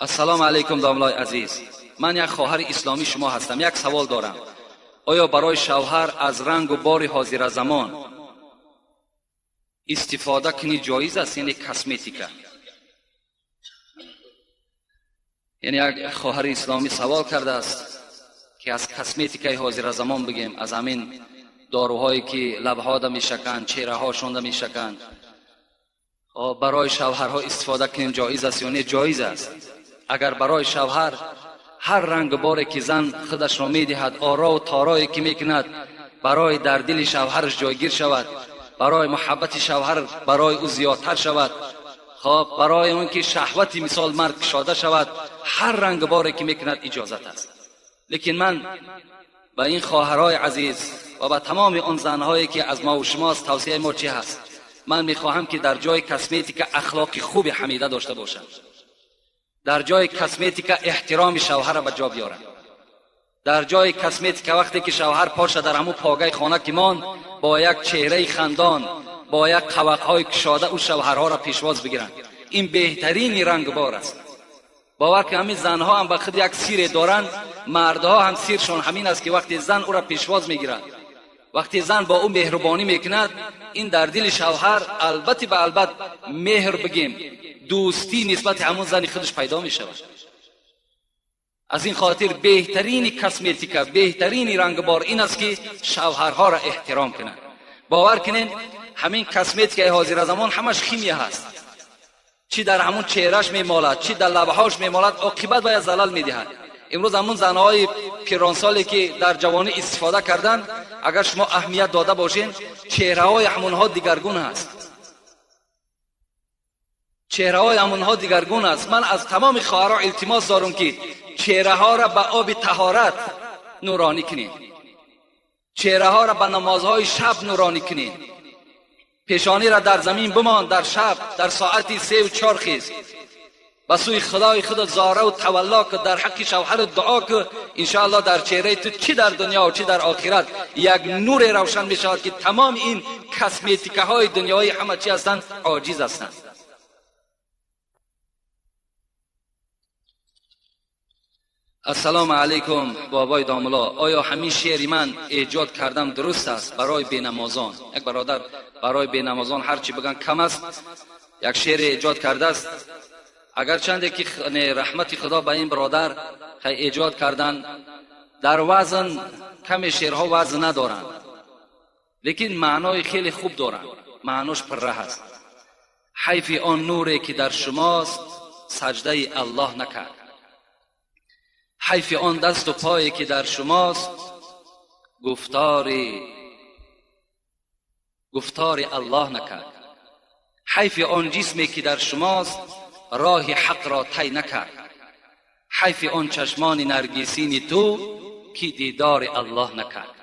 Ассалому алайкум, домлаи азиз. Ман як хоҳари исломии шумо ҳастам. Як савол дорам. Оё барои шавҳар аз рангу бори ҳозиразамон истифода кунӣ ҷоиз аст, яъне косметика? Яъне як хоҳари исломӣ савол кардааст, ки аз косметикаи ҳозиразамон бигем, аз ҳамин доруҳое ки лабҳода мешаканд, чеҳраҳошонда мешаканд, барои шавҳарҳо истифода кунем ҷоиз аст ё не? Ҷоиз аст. Агар барои шавҳар ҳар рангу боре ки зан худашро медиҳад, орову торое ки мекунад, барои дар дили шавҳараш ҷойгир шавад, барои муҳаббати шавҳар барои ӯ зиёдтар шавад, хоб барои он ки шаҳвати мисол мард кушода шавад, ҳар рангу боре ки мекунад иҷозат аст. Лекин ман ба ин хоҳарҳои азиз ва ба тамоми он занҳое ки аз мо ва шумост, тавсияи мо чӣ ҳаст? Ман мехоҳам ки дар ҷои косметика ахлоқи хуби ҳамида дошта бошам, дар ҷои косметика эҳтироми шавҳарро ба ҷо биёрам, дар ҷои косметика вақте ки шавҳар поша дар ҳамун погаи хона ки монд, бо як чеҳраи хандон, бо як қавақҳои кушода ӯ шавҳарҳоро пешвоз бигиранд. Ин беҳтарини рангбор аст. Бовар ки ҳамин занҳо ҳам ба худ як сире доранд, мардҳо ҳам сиршон ҳамин аст, ки вақте зан ӯро пешвоз мегирад, вақте зан бо ӯ меҳрубонӣ мекунад, ин дар дили шавҳар албатта ба албат меҳр бигем, дӯстӣ нисбати ҳамон зани худаш пайдо мешавад. Аз ин хотир беҳтарини косметика, беҳтарини рангбор ин аст, ки шавҳарҳоро эҳтиром кунанд. Бовар кунед, ҳамин косметикаи ҳозиразамон ҳамаш химия ҳаст. Чӣ дар ҳамон чеҳраш мемолад, чӣ дар лабҳош мемолад, оқибат бояд залал медиҳад. Имрӯз ҳамон занҳои пиронсоле ки дар ҷавонӣ истифода карданд, агар шумо аҳамият дода бошед, чеҳраҳои ҳамонҳо дигаргун ҳаст. Чеҳраҳои ҳамонҳо дигаргун аст. Ман аз тамоми хоҳарҳо илтимос дорам, ки чеҳраҳоро ба оби таҳорат нуронӣ кунед, чеҳраҳоро ба намозҳои шаб нуронӣ кунед. Пешониро дар замин бимон дар шаб, дар соати 3 ва 4 хез, ба сӯи худои худ зораву тавалло ку, дар ҳаққи шавҳарат дуо ку. Иншоаллоҳ дар чеҳраи ту чӣ дар дунё ва чӣ дар охират як нуре равшан мешавад, ки тамоми ин косметикаҳои дунёӣ ҳама чӣ ҳастанд? Оҷиз ҳастанд. Ассалому алайкум, бобои домулло. Оё ҳамин шеъри ман эҷод кардам дуруст аст барои бенамозон? Як бародар барои бенамозон ҳар чӣ биган кам аст, як шеъре эҷод кардааст. Агарчанде ки раҳмати худо ба ин бародар эҷод кардан, дар вазн каме шеърҳо вазн надоранд, лекин маънои хеле хуб доранд, маънош пурра ҳаст. Ҳайфи он нуре ки дар шумост саҷдаи аллоҳ накард, ҳайфи он дасту пое ки дар шумост гуфтори аллоҳ накард, ҳайфи он ҷисме ки дар шумост роҳи ҳақро тай накард, ҳайфи он чашмони наргисини ту ки дидори аллоҳ накард.